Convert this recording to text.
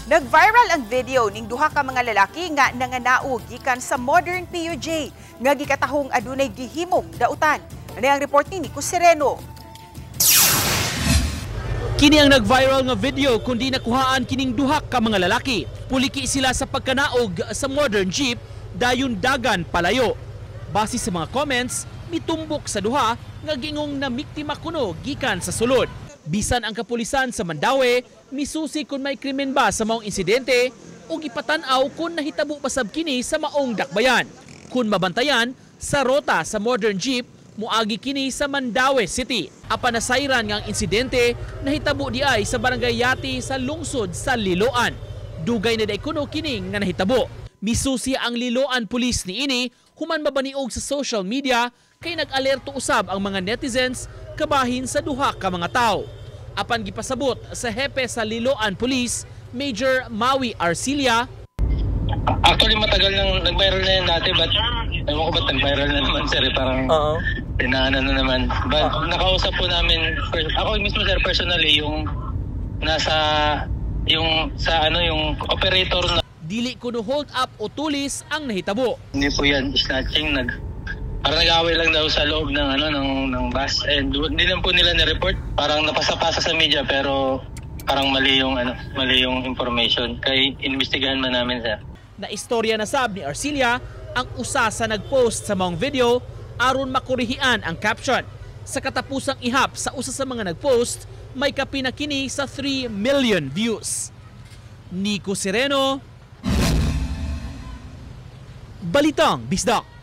Nag-viral ang video ning duha ka mga lalaki nga nanganaog gikan sa modern PUJ nga gikatahong adunay gihimong dautan. Ano ang report ni Nico Sereno? Kini ang nag-viral nga video kundi nakuhaan kining duha ka mga lalaki. Puliki sila sa pagkanaog sa modern jeep dayon dagan palayo. Base sa mga comments, mitumbok sa duha nga gingong namiktima kuno gikan sa sulod. Bisan ang kapulisan sa Mandaue, misusi kung may krimen ba sa maong insidente o gipatan-aw kung nahitabo pa sab kini sa maong dakbayan. Kung mabantayan, sa rota sa modern jeep, muagi kini sa Mandaue City. Apan nasayran nga ang insidente nahitabo di ay sa Barangay Yati sa lungsod sa Liloan. Dugay na day kuno kini nga nahitabo. Misusi ang Liloan Police niini human mabaniog sa social media kay nag-alerto usab ang mga netizens kabahin sa duha ka mga tawo. Apan gipasabot sa hepe sa Liloan Police, Major Maui Arcilia, Actually, matagal nang nag-viral na yan dati, but ewan ko ba't nag-viral na naman, sir, eh, parang tinaanan na naman. But nakausap po namin, ako mismo, sir, personally, yung nasa, yung sa ano, yung operator na dili kuno hold up o tulis ang nahitabo. Hindi po yan snatching, parang nag-away lang daw sa loob ng ano ng bus and hindi lang po nila na-report. Parang napasa-pasa sa media pero parang mali yung ano, mali yung information. Kay inimbestigahan man namin, sir. Na istorya na sab ni Arcilia ang usa sa nagpost sa maong video aron makurihian ang caption. Sa katapusang ihap sa usa sa mga nagpost, may kapina kini sa 3 million views. Nico Sereno, Balitang Bisdak.